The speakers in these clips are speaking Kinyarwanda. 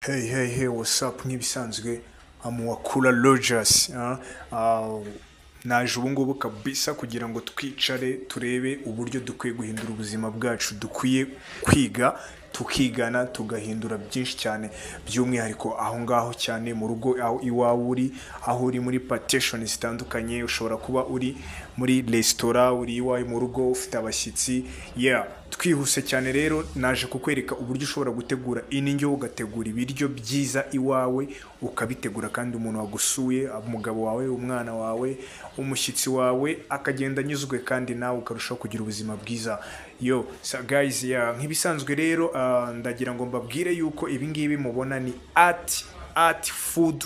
Hey hey hey, what's up? Nk'ibisanzwe Amuwakura Rogers. Naje ubu ngubu kabisa kugira ngo twicare turebe uburyo dukwiye guhindura ubuzima bwacu, dukwiye kwiga, tukigana, tugahindura byinshi cyane, by'umwihariko aho ngaho cyane mu rugo aho iwawe uri, aho uri muri patesheni zitandukanye. Ushobora kuba uri muri resitora, uri iwawe mu rugo, ufite abashyitsi. Yeah, twihuse cyane rero, naje kukwereka uburyo ushobora gutegura indyo, ugategura ibiryo byiza iwawe, ukabitegura kandi umuntu wagusuye, umugabo wawe, umwana wawe, umushyitsi wawe, akagenda anyuzwe kandi nawe ukarushaho kugira ubuzima bwiza. Yo so guys, yeah, nk'ibisanzwe rero, ndagira ngo mbabwire yuko ibi ngibi mubona ni art food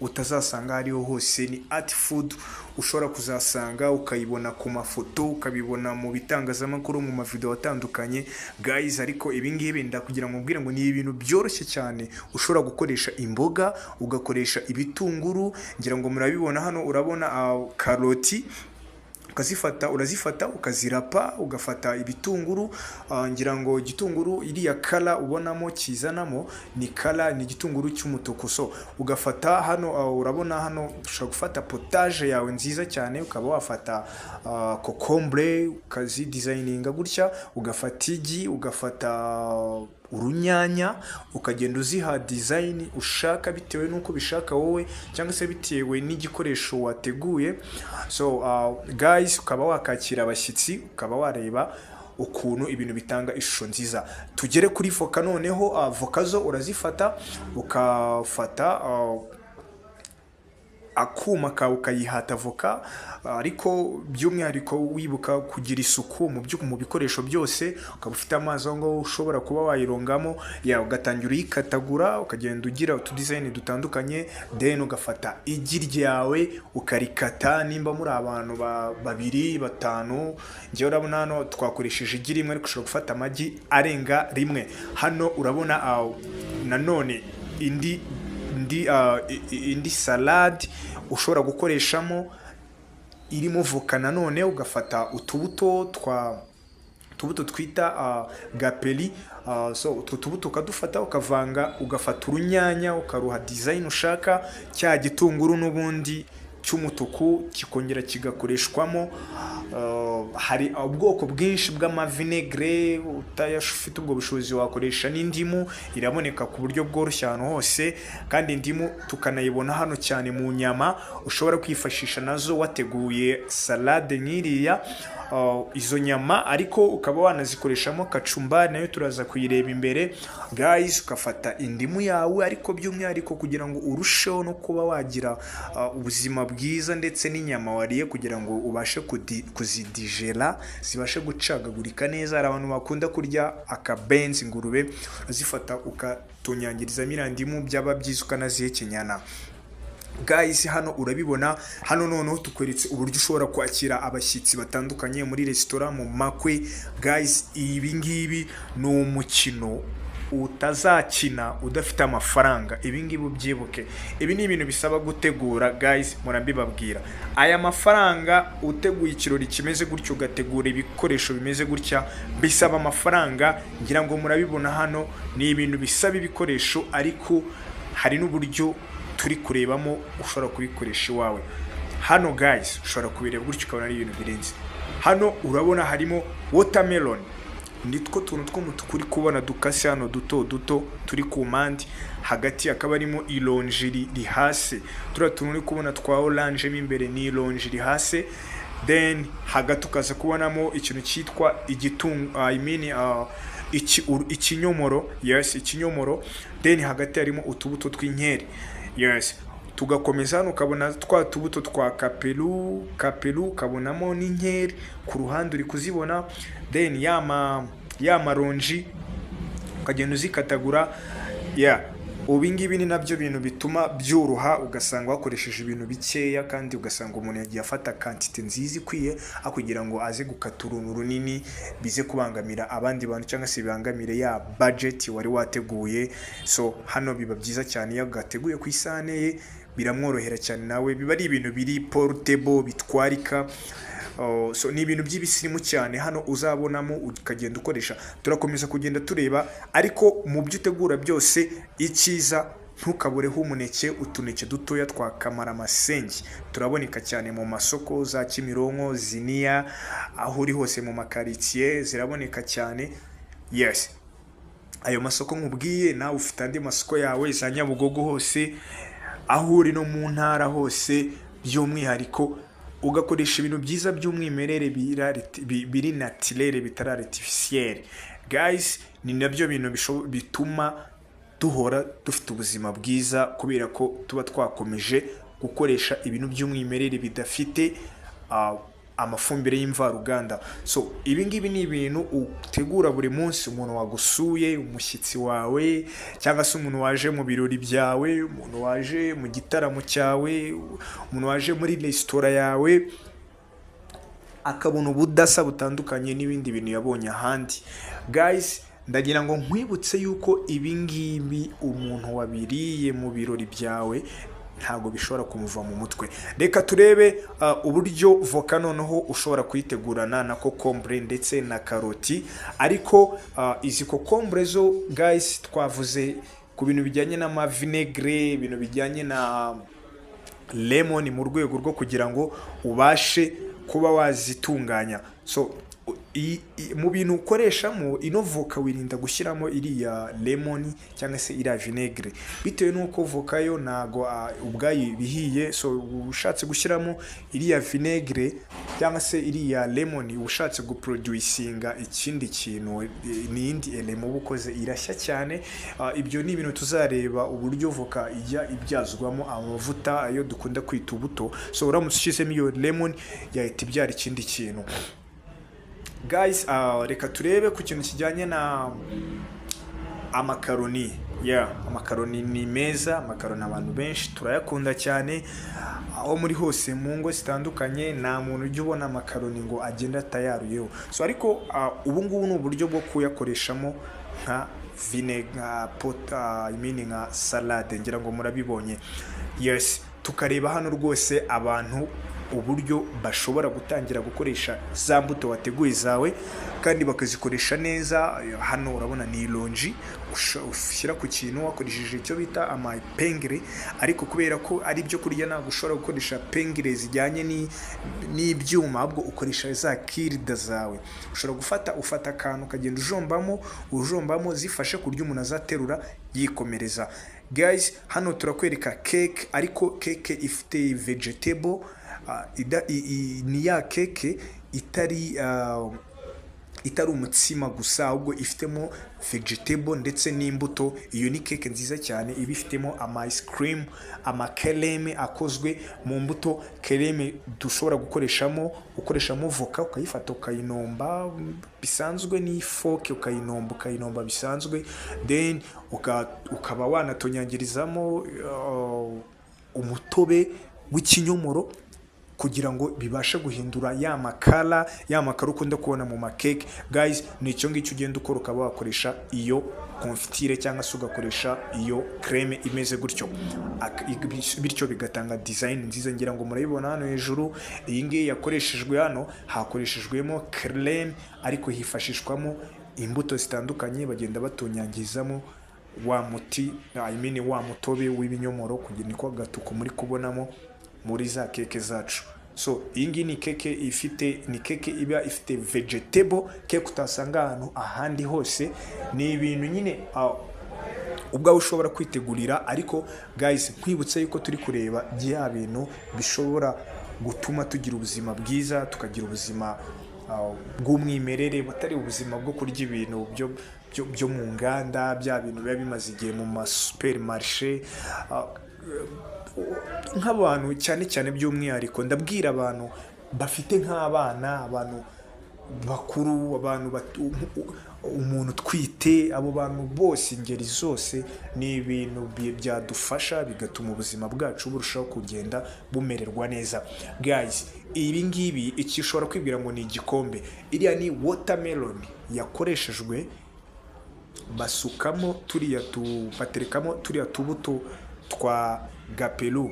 utazasanga aho ariho hose. Ni art food ushobora kuzasanga, ukayibona ku mafoto, ukabibona mu bitangazamakuru, mu mavideo atandukanye, guys. Ariko ibi ngibi ndakugira ngo mbwire ngo ni ibintu byoroshye cyane. Ushobora gukoresha imboga, ugakoresha ibitunguru, ngira ngo murabibona hano. Urabona karoti, ukazifata, urazifata ukazirapa, ugafata ibitunguru. Ngira ngo igitunguru, iriya color ubonamo kizanamo ni color, ni igitunguru cy'umutuku. So ugafata hano, urabona hano ushobora gufata potage yawe nziza cyane, ukaba wafata concombre, ukazidesigninga gutya, ugafata igi, ugafata urunyanya, ukagenda uziha design ushaka bitewe n'uko ubishaka wowe cyangwa se bitewe n'igikoresho wateguye. So guys, ukaba wakakira abashyitsi, ukaba wareba ukuntu ibintu bitanga ishusho nziza. Tugere kuri voka noneho. Voka zo urazifata, ukafata akuma kawe, ukayihata avoka, ariko by'umwihariko wibuka kugira isuku mu bikoresho byose, ukaba ufite amazi aho ngaho ushobora kuba wayirongamo ya, ugatangira uyikatagura, ukagenda ugira utudesign dutandukanye. Then ugafata igi ryawe ukarikata, nimba muri abantu babiri, batanu. Njyewe urabona hano twakoresheje igi rimwe, ariko ushobora gufata amagi arenga rimwe. Hano urabona nanone indi salade ushobora gukoreshamo irimo voka nanone, ugafata utubuto twa utubuto twita gaperi. So utwo tubuto ukadufata, ukavanga, ugafata urunyanya ukaruha design ushaka, cya gitunguru n'ubundi cy'umutuku kikongera kigakoreshwamo. Hari ubwoko bwinshi bw'amavinegere. Utayafite ubwo bushobozi, wakoresha n'indimu, iraboneka ku buryo bworoshye ahantu hose, kandi indimu tukanayibona hano cyane mu nyama. Ushobora kwifashisha nazo wateguye salade nk'iriya. Izo nyama ariko ukaba wanazikoreshamo kacumbari, nayo turaza kuyireba imbere, guys. Ugafata indimu yawe, ariko by'umwihariko kugira ngo urusheho no kuba wagira ubuzima bwiza, ndetse n'inyama wariye kugira ngo ubashe kuzidigera, zibashe gucagagurika neza. Hari abantu bakunda kurya akabenzi ingurube, urazifata ukatunyangirizamo iriya ndimu, byaba byiza ukanazihekenyana. Guys, hano urabibona, hano noneho tukweretse uburyo ushobora kwakira abashyitsi batandukanye muri resitora, mu makwe. Guys, ibi ngibi ni umukino utazakina udafite amafaranga. Ibi ngibi ubyibuke, ibi ni ibintu bisaba gutegura, guys. Murambibabwira, aya mafaranga, uteguye ikirori kimeze gutya, ugategura ibikoresho bimeze gutya, bisaba amafaranga. Ngira ngo murabibona hano, ni ibintu bisaba ibikoresho, ariko hari n'uburyo turi kurebamo ushobora kubikoresha iwawe. Hano guys, ushobora kubireba gutyo ukabona ari ibintu birenze. Hano urabona harimo watermelon, nitwo tuntu tw'umutuku uri kubona dukase hano, duto duto turi ku mpande. Hagati hakaba harimo ironji rihase, turiya tuntu uri kubona twa orange mo imbere ni ironji rihase. Then hagati ukaza kubonamo ikintu cyitwa igitungu, I mean, ikinyomoro. Yes, ikinyomoro. Then hagati harimo utubuto tw'inkeri. Yes, tugakomeza hano ukabona twa tubuto twa kaperu kaperu, ukabonamo n'inkeri ku ruhande, uri kuzibona. Then ya maronji ukagenda uzikatagura. Yeah, ubu ngibi ni nabyo bintu bituma byoroha, ugasanga wakoresheje ibintu bikeya kandi ugasanga umuntu yagiye afata quantité nziza ikwiye, aho kugira ngo aze gukata uruntu runini bize kubangamira abandi bantu cyangwa se bibangamire ya budget wari wateguye. So hano biba byiza cyane iyo gateguye ku isahane ye, biramworohera cyane nawe, biba ari ibintu biri portable, bitwarika. So ni ibintu by'ibisirimu cyane hano uzabonamo, ukagenda ukoresha. Turakomeza kugenda tureba, ariko mu byo utegura byose, icyiza ntukabureho umuneke. Utuneke dutoya twa kamaramasenge turaboneka cyane mu masoko za Kimironko, Ziniya, aho uri hose mu makaritsiye ziraboneka cyane. Yes, ayo masoko nkubwiye, nawe ufite andi masoko yawe, za Nyabugogo hose, aho uri no mu ntara hose by'umwihariko, ugakoresha ibintu byiza by'umwimerere biri naturel, bitari artificiel. Guys, ni nabyo bintu bituma duhora dufite ubuzima bwiza, kubera ko tuba twakomeje gukoresha ibintu by'umwimerere bidafite amafumbire y'imvaruganda. So ibi ngibi ni ibintu utegura buri munsi. Umuntu wagusuye, umushyitsi wawe, cyangwa se umuntu waje mu birori byawe, umuntu waje mu gitaramo cyawe, umuntu waje muri resitora yawe, akabona ubudasa butandukanye n'ibindi bintu yabonye ahandi. Guys, ndagira ngo nkwibutse yuko ibi ngibi umuntu wabiriye mu birori byawe ntabwo bishobora kumuva mu mutwe. Reka turebe uburyo voka noneho ushobora kuyitegurana na kokombure ndetse na karoti. Ariko izi kokombure zo, guys, twavuze ku bintu bijyanye n'amavinegere, ibintu bijyanye na lemon, mu rwego rwo kugira ngo ubashe kuba wazitunganya. So mu bintu ukoreshamo ino voka, wirinda gushyiramo iriya lemon cyangwa se iriya vinegere, bitewe n'uko voka yo ntago ubwayo ibihiye. So ushatse gushyiramo iriya vinegere cyangwa se iriya lemon, ushatse guproducinga ikindi kintu, ni iyindi element uba ukoze, irashya cyane. Ibyo ni ibintu tuzareba, uburyo voka ijya ibyazwamo amavuta, ayo dukunda kwita ubuto. So uramutse ushyizemo iyo lemon, yahita ibyara ikindi kintu. Guys, reka turebe ku kintu kijyanye na amakaroni. Yeah, amakaroni ni meza. Amakaroni abantu benshi turayakunda cyane. Aho muri hose, mu ngo zitandukanye, nta muntu ujya ubona amakaroni ngo agende atayaruyeho. So ariko ubu ngubu ni uburyo bwo kuyakoreshamo nka vinegar pot, I mean nka salade. Ngira ngo murabibonye. Yes, tukareba hano rwose abantu uburyo bashobora gutangira gukoresha za mbuto wateguye zawe kandi bakazikoresha neza. Hano urabona ni ironji ushyira ku kintu wakoresheje icyo bita ama épingle, ariko kubera ko ari ibyo kurya, ntabwo ushobora gukoresha épingle zijyanye n'ibyuma, ahubwo ukoresha za cure-dent zawe. Ushobora gufata, ufata akantu ukagenda ujombamo, ujombamo, zifashe ku buryo umuntu azaterura yikomereza. Guys, hano turakwereka cake, ariko cake ifite vegetable, ni ya cake itari umutsima gusa, ahubwo ifitemo vegetable ndetse n'imbuto. Iyo ni cake nziza cyane, iba ifitemo ama ice cream, amakereme akozwe mu mbuto. Crème dushobora gukoreshamo, ukoreshamo voka, ukayifata ukayinomba bisanzwe n'ifoke, ukayinomba, ukayinomba bisanzwe, then ukaba wanatonyangirizamo umutobe w'ikinyomoro kugira ngo bibashe guhindura ya makara, ya makara ukunda kubona mu makeke. Guys, ni icyo ngicyo ugenda ukora, ukaba wakoresha iyo confiture cyangwa se ugakoresha iyo crème imeze gutyo. Bityo bigatanga design nziza. Ngira ngo murayibona hano hejuru. Iyi ngiyi yakoreshejwe hano, hakoreshejwemo crème, ariko hifashishwamo imbuto zitandukanye, bagenda batonyangizamo wa muti, I mean wa mutobe w'ibinyomoro, kugira niko gatuku muri kubonamo muri za keke zacu. So iyi ngiyi ni keke ifite, ni keke iba ifite vegetable, keke utasanga ahantu ahandi hose. Ni ibintu nyine ubwawe ushobora kwitegurira. Ariko guys, nkwibutsa yuko turi kureba bya bintu bishobora gutuma tugira ubuzima bwiza, tukagira ubuzima bw'umwimerere, butari ubuzima bwo kurya ibintu byo mu nganda, bya bintu biba bimaze igihe mu masupermarishe. Nk'abantu cyane cyane, by'umwihariko ndabwira abantu bafite nk'abana, abantu bakuru, abantu umuntu utwite, abo bantu bose, ingeri zose, ni ibintu byadufasha bigatuma ubuzima bwacu burushaho kugenda bumererwa neza. Guys, ibi ngibi, iki ushobora kwibwira ngo ni igikombe, iriya ni watermelon yakoreshejwe, basukamo turiya tu, baterekamo turiya tubuto twa gapelu.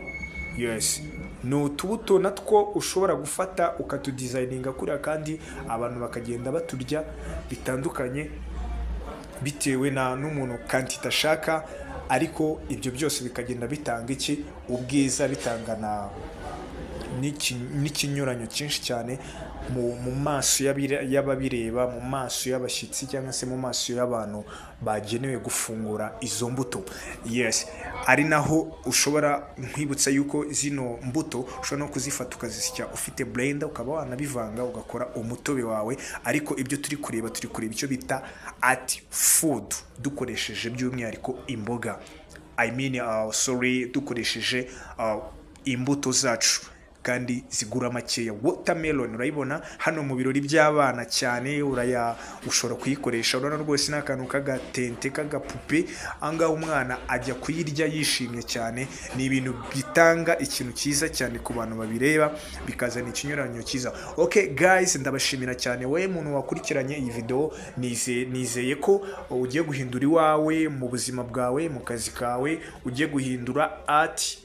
Yes, ni utubuto natwo ushobora gufata ukatudesigninga kuriya, kandi abantu bakagenda baturya bitandukanye bitewe na n'umuntu quantité ashaka, ariko ibyo byose bikagenda bitanga iki? Ubwiza, bitanga na n'ikinyuranyo cyinshi cyane mu maso y'ababireba, mu maso y'abashyitsi cyangwa se mu maso y'abantu bagenewe gufungura izo mbuto. Yes, ari naho ushobora nkwibutsa yuko zino mbuto ushobora no kuzifata ukazisya ufite blender, ukaba wanabivanga ugakora umutobe wawe. Ariko ibyo turi kureba icyo bita art food, dukoresheje by'umwihariko imboga, I mean, sorry, dukoresheje imbuto zacu kandi zigura makeya. Watermelon urayibona hano mu birori by'abana cyane, uraya ushobora kuyikoresha. Urabona rwose ni akantu k'agatente k'agapupe, ahangaha umwana ajya kuyirya yishimye cyane. Ni ibintu bitanga ikintu cyiza cyane ku bantu babireba, bikazana ikinyuranyo cyiza. Okay guys, ndabashimira cyane wowe muntu wakurikiranye iyi video. Nizeye ko ugiye guhindura iwawe, mu buzima bwawe, mu kazi kawe, ugiye guhindura art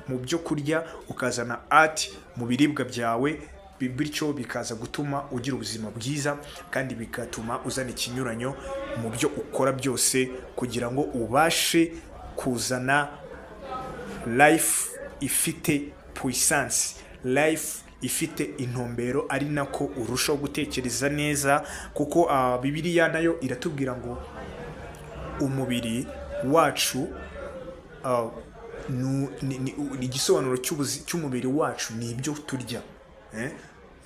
mu byo kurya, ukazana art mu biribwa byawe, bityo bikaza gutuma ugira ubuzima bwiza kandi bigatuma uzana ikinyuranyo mu byo ukora byose, kugira ngo ubashe kuzana life ifite puissance, life ifite intumbero, ari nako urushaho gutekereza neza, kuko Bibiliya nayo iratubwira ngo umubiri wacu ni igisobanuro cy'umubiri wacu ni ibyo turya, eh?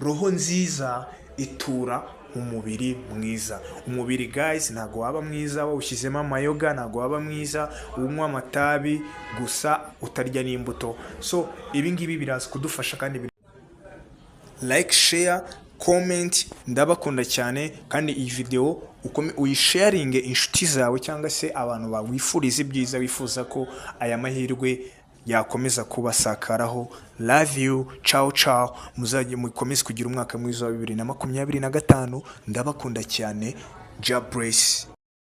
Roho nziza itura mu mubiri mwiza. Umubiri guys ntabwo waba mwiza wawushyizemo amayoga, ntabwo waba mwiza unywa amatabi gusa utarya n'imbuto. So ibi ngibi biraza kudufasha kandi like, share, comment. Ndabakunda cyane, kandi iyi video uyisharinge inshuti zawe cyangwa se abantu bawifuriza ibyiza, wifuza ko aya mahirwe yakomeza kubasakaraho. Love you, ciao ciao. Muzajye mukomeze kugira umwaka mwiza wa 2025. Ndabakunda cyane. Jah bless.